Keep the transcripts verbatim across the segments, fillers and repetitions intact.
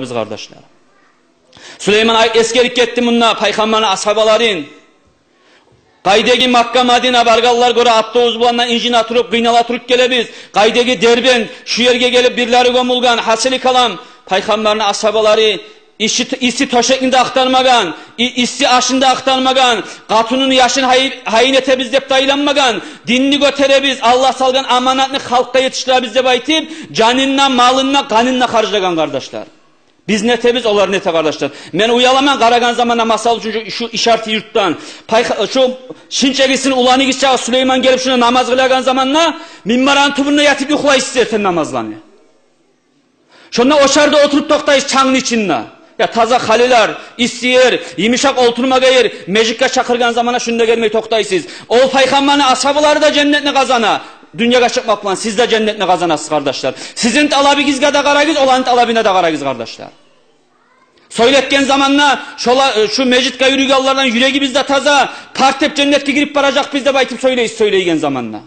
Биз, къардашлар. Сулейман ай-, эсгерип гетди мунда пайхаммарны асгьабаларын. Къайдагъы Макка, Мадина баргъанлар гёре, автобус булан да инжине туруп, къыйнала туруп гелебиз. Къайдагъы Дербент, шу ерге гелип бирлери гёмюлген, гьасили калам, пайхаммарны асгьабалары исси, исси тёшекни де ахтармагъан, и-, исси ашны да ахтармагъан, къатынын, яшын гьай-, гьайын этебиз деп де айланмагъан, динни гётеребиз, Аллагь салгъан аманатны халкъгъа етишдиребиз деп айтып, жанын да, малын да, къанын да харжлагъан, къардашлар. Биз не этебиз, олар не эте, къардашлар? Мен уяламан къарагъан заманда, масал учун, шу, шу Ишарты юртдан, пайха-, шу Шинчегисин уланы гиччи Сулейман гелип шунда намаз къылагъан заманда, минбарны тюбюнде ятып юхлайсыз эртен намазланы. Шонда очарда олтуруп токътайсыз чангны ичинде. Я таза халилер, исси ер, йымышакъ олтурмагъа ер, межитге чакъыргъан заманда шунда гелмей токътайсыз. Ол пайхаммарны асгьабалары да женнетни къазана. Дюньягъа чыкъмакъ булан сиз де женнетни къазанасыз, къардашлар. Сизин талабыгъызгъа да къарагъыз, оланы талабына да къарагъыз, къардашлар. Сёйлетген заманда шола-, шу межитге юрюйгенлерден юрегибиз де таза, парт деп женнетге гирип баражакъбыз деп айтып сёйлейсиз, сёйлейген заманда.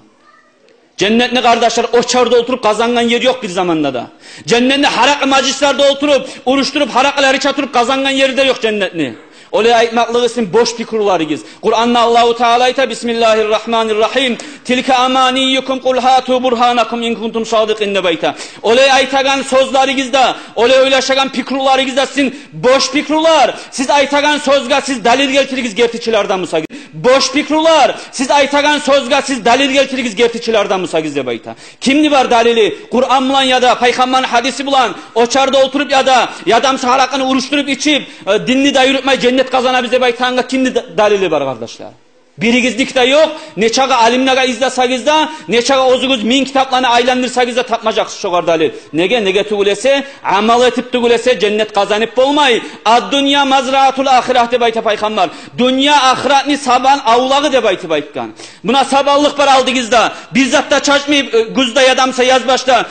Женнетни, къардашлар, очарда олтуруп къазангъан ери ёкъ бир заманда да. Женнетни гьаракъы мажлислерде олтуруп, урушдуруп, гьаракъылар иче туруп къазангъан ери де ёкъ женнетни. Олай айтмакълыгъы сизин бош пикруларыгъыз. Къуранда Аллагьу Таала айта: «Бисмиллагьир рагьманир рагьим. Тилка аманийюкум, къул гьату бургьанакум ин кунтум садикъин», — деп айта. Олай айтагъан сёзлеригиз де, олай ойлашагъан пикруларыгъыз да сизин бош пикрулар. Сиз айтагъан сёзге сиз далил гелтиригиз, гертичилерден бусагъыз. Бош пикрулар. Сиз айтагъан сёзге сиз далил гелтиригиз, гертичилерден бусагъыз, деп айта. Кимни бар далили? Къуран булан яда пайхаммарны гьадиси булан, очарда олтуруп яда, яда буса гьаракъыны урушдуруп ичип, э, динни де юрютмей женнет къазанабыз деп айтагъангъа кимни да-, далили бар, къардашлар? Биригизники де ёкъ. Нечакъы алимлеге излесегиз де, нечакъы оьзюгюз минг китапланы айландырсагъыз да, тапмажакъсыз шогъар далил. Неге? Неге тюгюл эсе, амал этип тюгюл эсе, женнет къазанып болмай. «Ад-дунья мазраатул ахират», — деп айта пайхаммар. Дюнья ахыратны сабан авлагъы деп айтып айтгъан. Муна сабанлыкъ бар алдыгъызда. Бир зат да чачмай, э, гюзде яда буса язбашда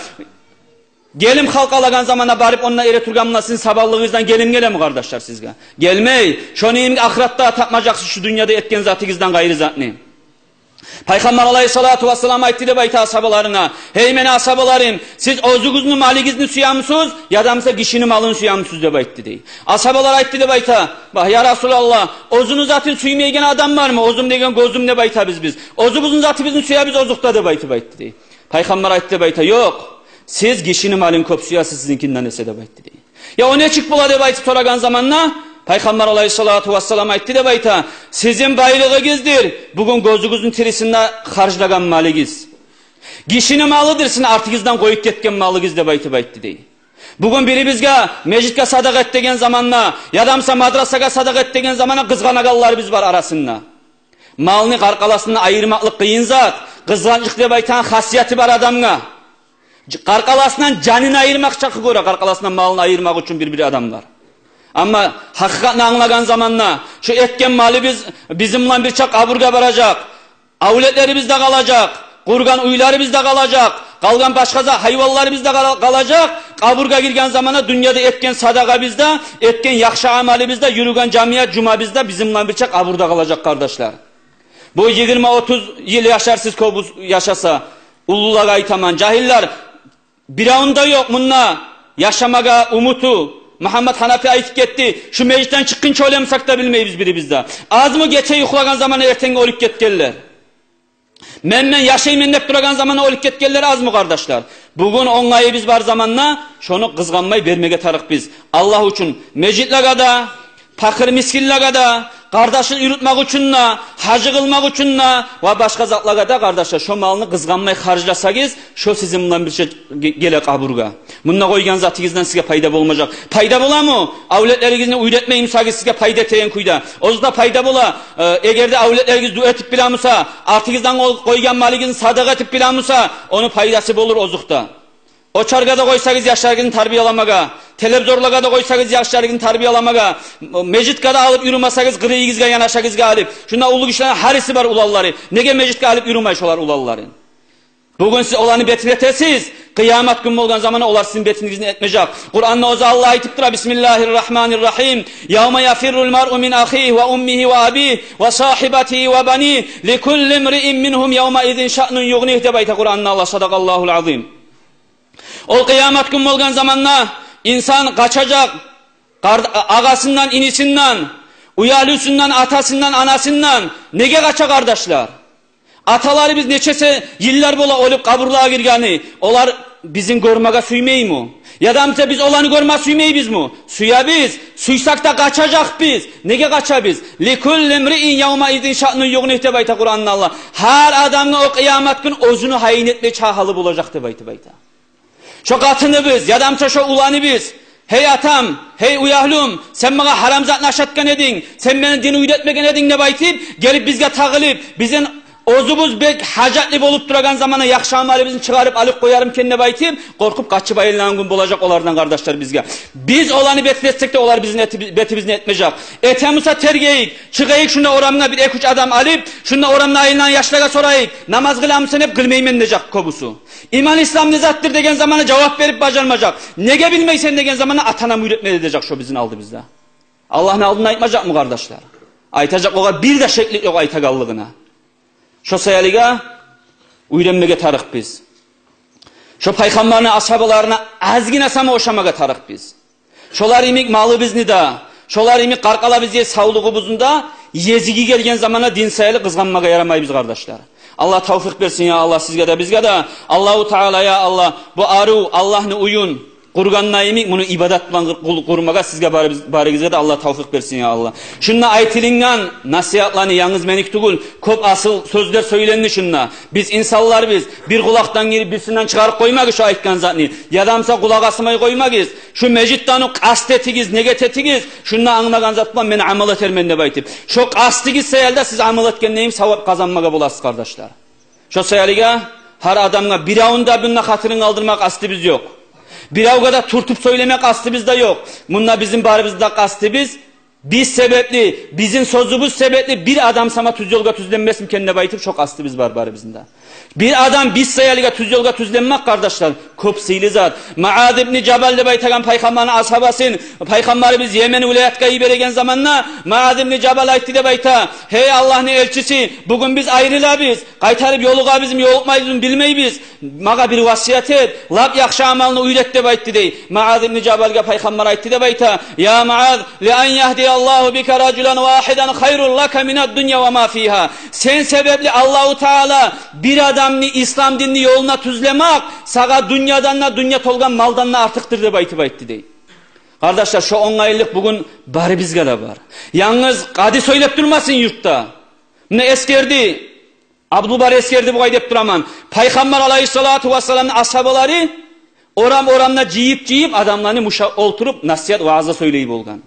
гелим халкъалагъан заманда барып онда эретургъан, муна сизин сабанлыгъыгъыздан гелим гелеми, къардашлар, сизге? Гелмей. Шону йимик ахыратда тапмажакъсыз шу дюньяда этген затыгъыздан къайры затны. Пайхаммар алайгьиссалату вассалам айтды деп айта асгьабаларына: «Гьей мени асгьабаларым, сиз оьзюгюзню малыгъызны сюемисиз, яда буса гишини малын сюемисиз?» — деп айтды дей. Асгьабалар айтды деп айта: «Ба, я Расулаллагь, оьзюню затын сюймейген адам бармы? Оьзюм деген гёзюм деп айтабыз биз. Оьзюбюзню затыбызны сюебиз озокъда», — деп айтып айтды дей. Пайхаммар айтды деп айта: «Ёкъ, сиз гишини малын кёп сюесиз сизинкинден эсе», — деп айтды дей. «Я о нечик бола?» — деп айтып сорагъан заманда, пайхаммар алайгьиссалату вассалам айтды деп айта: «Сизин байлыгъыгъыздыр бугюн гёзюгюзню тирисинде харжлагъан малыгъыз. Гишини малыдыр сизин артыгъыздан къоюп гетген малыгъыз», — деп айтып айтды дей. Бугюн бирибизге межитге садагъа эт деген заманда, яда буса мадрасагъа садагъа эт деген заманда къызгъанагъанларыбыз бар арасында. Малны къаркъарасындан айырмакълыкъ къыйын зат. Къызгъанчлыкъ деп айтагъан хасияты бар адамгъа. Ж-, къаркъарасындан жанын айырмакъ чакъы гёре, къаркъарасындан малын айырмакъ учун бир-бир адамлар. Амма гьакъыкъатны англагъан заманда, шу этген малыбыз бизин булан бирче къабургъа баражакъ. Авлетлерибиз де къалажакъ, къургъан уьйлерибиз де къалажакъ, къалгъан башгъа за-, гьайванларыбыз да къала-, къалажакъ. Къабургъа гирген заманда дюньяда этген садагъабыз да, этген яхшы амалыбыз да, юрюген жамият жумабыз да бизин булан бирче къабурда къалажакъ, къардашлар. Бу йигирма-отуз йыл яшарсыз, кёбюс яшаса, уллулагъа айтаман, жагьиллер, биревню де ёкъ мунда яшамагъа умуту. Мугьаммат Гьанафи айтып гетди: «Шу межитден чыкъгъынча ойланмасакъ да билмейбиз бирибиз де. Азмы гече юхлагъан заманда эртенге оьлюп гетгенлер? Мен, мен яшайман деп турагъан заманда оьлюп гетгенлер азмы, къардашлар?» Бугюн онгайыбыз бар заманда шону къызгъанмай бермеге тарыкъбыз. Аллагь учун межитлеге де, пакъыр-мискинлеге де, къардашлыкъ юрютмек учун да, гьажы къылмакъ учун да ва башгъа затлагъа да, къардашлар, шо малны къызгъанмай харжласагъыз, шо сизин булан бирче ге-, геле къабургъа. Мунда къойгъан затыгъыздан сизге пайда болмажакъ. Пайда боламы? Авлетлеригизни уьйретмей бусагъыз сизге пайда этеген кюйде, оьзю де пайда бола. Э, эгер де авлетлеригиз дуа этип биле буса, артыгъыздан къой-, къойгъан малыгъызны садагъа этип биле буса, ону пайдасы болур озокъда. Очаргъа да къойсагъыз яшларыгъызны тарбияламагъа, телевизорлагъа да къойсагъыз яшларыгъызны тарбияламагъа, м-, межитге де алып юрюмесегиз, къырыйыгъызгъа, янашыгъызгъа алып. Шунда уллу гишилени гьариси бар уланлары. Неге межитге алып юрюмей шолар уланларын? Бугюн сиз оланы бетин этесиз, къыямат гюн болгъан заманда олар сизин бетигизни этмежек. Къуранда оьзю Аллагь айтып тура: «Бисмиллагьир рагьманир рагьим. Явма яфиррул маръу мин ахигьи ва уммигьи ва абигьи ва сагьибатигьи ва банигьи. Ликулли мриин мингьум явмаизин шаънун югънигь», — деп айта Къуранда Аллагь. Садакъаллагьул азим. Ол къыямат гюн болгъан заманда Инсан къачажакъ къар-, агъасындан, инисинден, уьягьлюсюнден, атасындан, анасындан. Неге къача, къардашлар? Аталарыбыз нечесе йыллар бола оьлюп къабурлагъа гиргени, олар бизин гёрмеге сюймейми? Яда буса биз оланы гёрме сюймейбизми? Сюебиз. Сюйсек де къачажакъбыз. Неге къачабыз? «Ликулли имриин явмаизин шаънун югъних», — деп айта Къуранда Аллагь. Гьар адамгъа о къыямат гюн оьзюню гьайын этме чагъалы болажакъ деп айтып айта. Шо къатыныбыз, яда буса шо уланыбыз: «Гьей атам, гьей уьягьлюм, сен магъа гьарам затны ашатгъан эдинг, сен мени дин уьйретмеген эдинг», — деп айтып, гелип бизге тагъылып, бизин оьзюбюз бек гьажатлы болуп турагъан заманда яхшы амалыбызны чыгъарып алып къоярмы экен деп айтып, къоркъуп къачып айланагъан гюн болажакъ олардан, къардашлар, бизге. Биз оланы бетин этсек де, олар бизин эти-, бетибизни этмежек. Эте буса тергейик, чыгъайыкъ шунда орамгъа бир эки-уьч адам алып, шунда орамда айланагъан яшлагъа сорайыкъ: «Намаз къыламысан?» — деп, «Къылмайман», — дежек кёбюсю. «Иман, ислам не затдыр?» — деген заманда жавап берип бажармажакъ. «Неге билмейсен?» — деген заманда, «Ата-анам уьйретмеди», — дежек шо бизин алдыбызда. Аллагьны алдында айтмажакъмы, къардашлар? Айтажакъ, огъар бир де шеклик ёкъ айтагъанлыгъына. Шо саялыгъа уьйренмеге тарыкъбыз. Шо пайхаммарны асгьабаларына азгъына сама ошамагъа тарыкъбыз. Шолар йимик малыбызны да, шолар йимик къаркъарабызгъа савлугъубузну да, езиги гелген заманда дин саялы къызгъанмагъа ярамайбыз, къардашлар. Аллагь тавфикъ берсин, я Аллагь, сизге де, бизге де. Аллагьу Таала, я Аллагь, бу арив Аллагьны уьюн къургъанда йимик, муну ибадат булан къур-, къур-, къурмагъа сизге барыбыз-, барыгъызгъа да Аллагь тавфикъ берсин, я Аллагь. Шунда айтылынгъан насигьатланы янгыз меник тюгюл, кёп асыл сёзлер сёйленди шунда. Биз инсанларбыз, бир къулакъдан гирип, бирисинден чыгъарып къоймагъыз шо айтгъан затны. Яда буса къулакъ асмай къоймагъыз. Шо межитден къаст этигиз, негет этигиз, шунда англагъан зат булан мен амал этермен деп айтып. Шо къастыгъыз саялы да сиз амал этгендейин савап къазанмагъа боласыз, къардашлар. Шо саялыгъа гьар адамгъа, биревню де мунда хатирин къалдырма къастыбыз ёкъ. Биревге де тюртюп сёйлеме къастыбыз да ёкъ. Мунда бизин барыбызны да къастыбыз, биз себепли, бизин сёзюбюз себепли бир адам сама тюз ёлгъа тюзленмесми экен деп айтып, шо къастыбыз бар барыбызны да. Бир адам биз саялыгъа тюз ёлгъа тюзленмек, къардашлар, кёп сыйлы зат. Муаз ибн Жабал деп айтагъан пайхаммарны асгьабасын пайхаммарыбыз Йемен вилаятгъа йибереген заманда, Муаз ибн Жабал айтды деп айта: «Гьей Аллагьны элчиси, бугюн биз айрылабыз, къайтарып ёлугъабызмы, ёлукъмайбызмы билмейбиз. Магъа бир васият эт, лап яхшы амалны уьйрет», — деп айтды дей. Муаз ибн Жабалгъа пайхаммар айтды деп айта: «Я Муаз, ли ан ягьдияллагьу бика ражулан вагьидан хайрун лака минад дунья ва ма фигьа». Сен себепли Аллагьу Таала бир адамны ислам динни ёлуна тюзлемек сагъа дюньядан да, дюнья толгъан малдан да артыкъдыр деп айтып айтды дей. Къардашлар, шо онгайлыкъ бугюн барыбызгъа да бар. Янгыз къади сёйлеп турмасын юртда. Муна эсгерди, Абдулбар эсгерди бугъай деп тураман. Пайхаммар алайгьиссалату вассаламны асгьабалары орам-орамда жыйып-жыйып адамланы муша олтуруп насигьат, вааза сёйлей болгъан.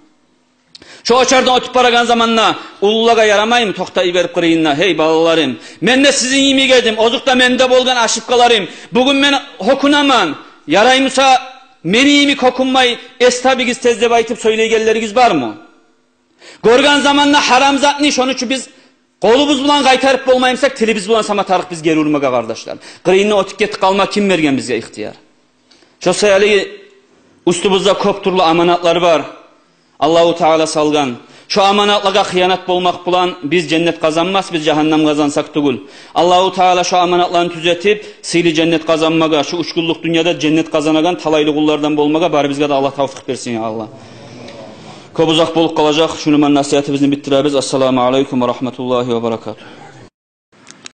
Шо очардан оьтюп барагъан заманда уллулагъа ярамаймы токътай йиберип къырыйында: «Гьей балаларым, мен де сизин йимик эдим, озокъда, менде болгъан ошибкаларым, бугюн мен гьёкюнемен. Ярай буса, мени йимик гьёкюнмей, эс табыгъыз тез», — деп айтып сёйлейгенлеригиз бармы? Гёрген заманда гьарам затны, шону учун биз къолубуз булан къайтарып болмай бусакъ, тилибиз булан сама тарыкъбыз гери урмагъа, къардашлар. Къырыйындан оьтюп гетип къалма ким берген бизге ихтияр? Шо саялы уьстюбюзде кёп тюрлю аманатлар бар, Аллагьу Таала салгъан. Шо аманатлагъа хыянат болмакъ булан биз женнет къазанмас, биз жагьаннам къазансакъ тюгюл. Аллагьу Таала шо аманатланы тюзетип, сыйлы женнет къазанмагъа, шу уьч гюнлюк дюньяда женнет къазанагъан талайлы къуллардан болмагъа барыбызгъа да Аллагь тавфикъ берсин, я Аллагь. Кёп узакъ болуп къалажакъ, шуну булан насигьатыбызны битдиребиз. Ассаламу алейкум ва рагьматуллагьи ва баракатугь.